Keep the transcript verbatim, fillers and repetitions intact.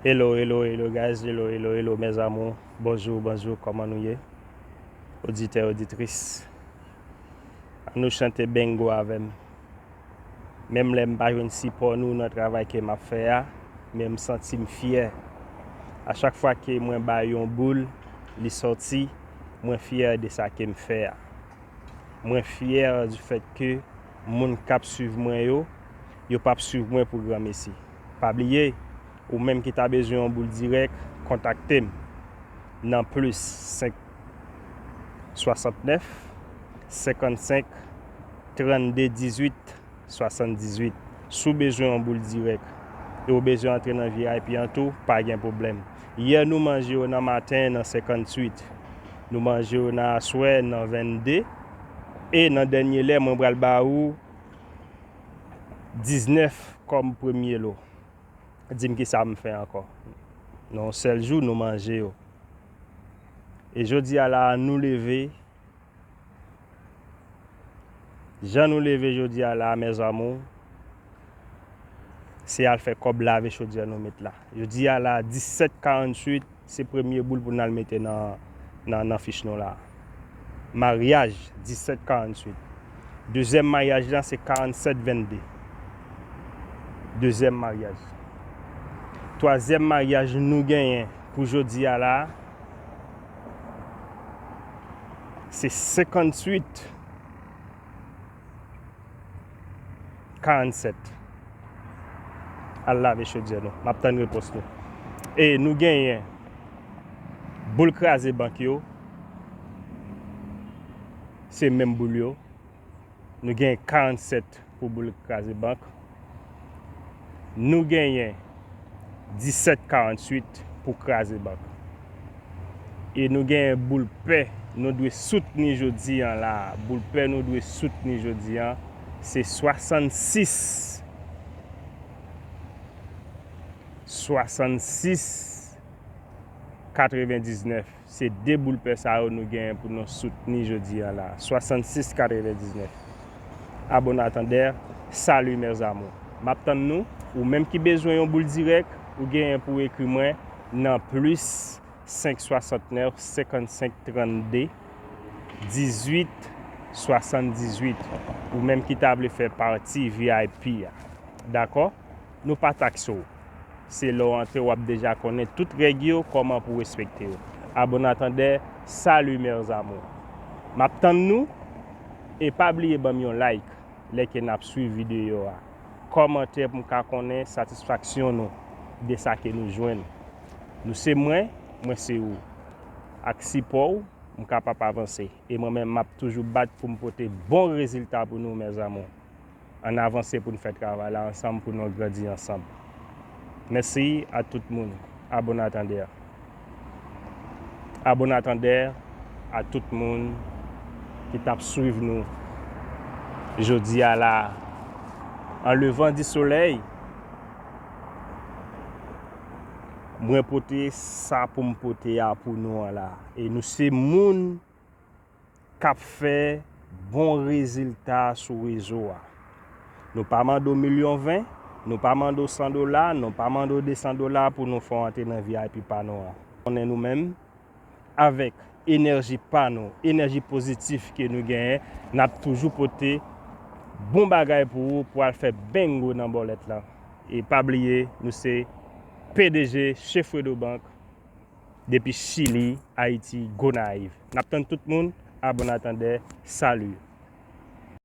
Hello, hello, hello guys, hello, hello, hello mes amours. Bonjou, bonjou, kòman nou ye? Oditè, oditris, ann nou chante bengo avè m. Menm lè m pa jwenn sipò nou nan travay ke m ap fè a, men m santi m fyè. A chak fwa ke mwen bay yon boul, li sòti, mwen fyè de sa ke m fè a. Mwen fyè du fèt ke moun k ap swiv mwen yo, yo p ap swiv mwen pou granmesi. Pa bliye, ou menm ki ta bezwen yon boul dirèk, kontakte m nan plis senk swasantnèf, senkannsenk, trannde, dizuit, swasanndizuit. Si w bezwen yon boul dirèk e w bezwen antre nan V I P an tou, pa gen pwoblèm. Yè nou manje yo nan maten nan senkantuit. Nou manje yo nan aswè nan vennde. E nan dènye lè, mwen pral ba ou diznèf kòm premye lo. Di m kisa m fè ankò. Nan yon sèl jou, nou manje yo. E jodi a la, nou leve. Jan nou leve jodi a la, mes amours, se al fè kòb lave chodyè nou met la. Jodi a la, disèt karanntuit, se premye boul pou n al mete nan, nan, nan fich nou la. Maryaj, disèt karanntuit. Dezyèm maryaj la, se karannsèt vennde. Dezyèm maryaj. Twazyèm maryaj nou genyen pou jodi a la, se senkantuit karannsèt. Al lave chodyè nou. M ap tann repons nou. E nou genyen boul kraze bank yo. Se menm boul yo. Nou genyen karannsèt pou boul kraze bank. Nou genyen disèt karantuit pou kraze bank. E nou genyen boul pè nou dwe soutni jodi an la. Boul pè nou dwe soutni jodi an, se swasannsis, swasannsis, katrevendiznèf. Se de boul pè sa yo nou genyen pou nou soutni jodi an la. Swasannsis katrevendiznèf. Abonatandè, salut mes amours. M ap tann nou. Ou menm ki bezwen yon boul dirèk, ou genyen pou ekri mwen nan plis senk swasantnèf, senkannsenk, trannde, dizuit, swasanndizuit. Ou menm ki ta vle fè pati V I P a. Dakò? Nou pa takse w. Se lè w antre, w ap deja konnen tout règ yo, kòman pou w respekte yo. Abonatandè, salut mes amours. M ap tann nou. E pa bliye ban m yon like lè ke n ap swiv videyo a. Kòmante pou m ka konnen satisfaksyon nou de sa ke nou jwenn. Nou se mwen, mwen se ou. Ak sipò w, m kapab avanse. E mwen menm, m ap toujou bat pou m pote bon rezilta pou nou, mes amours. Ann avanse pou n fè travay la ansanm, pou nou grandi ansanm. Mèsi a tout moun. Abonatandè. Abonatandè a tout moun ki t ap swiv nou jodi a la. An levan di solèy, mwen pote sa pou m pote a pou nou an la. E nou se moun k ap fè bon rezilta sou rezo a. Nou pa mande w milyon ven, nou pa mande w san dola, nou pa mande w de san dola pou nou fè w antre nan V I P pa nou an. Konnen nou menm, avèk enèji pa nou, enèji pozitif ke nou genyen, n ap toujou pote bon bagay pou ou, pou al fè bengo nan bòlèt lan. E pa bliye, nou se P D G chez Fredo Bank, depi Chili, Ayiti, Gonayiv. N ap tann tout moun, abonatandè, salut.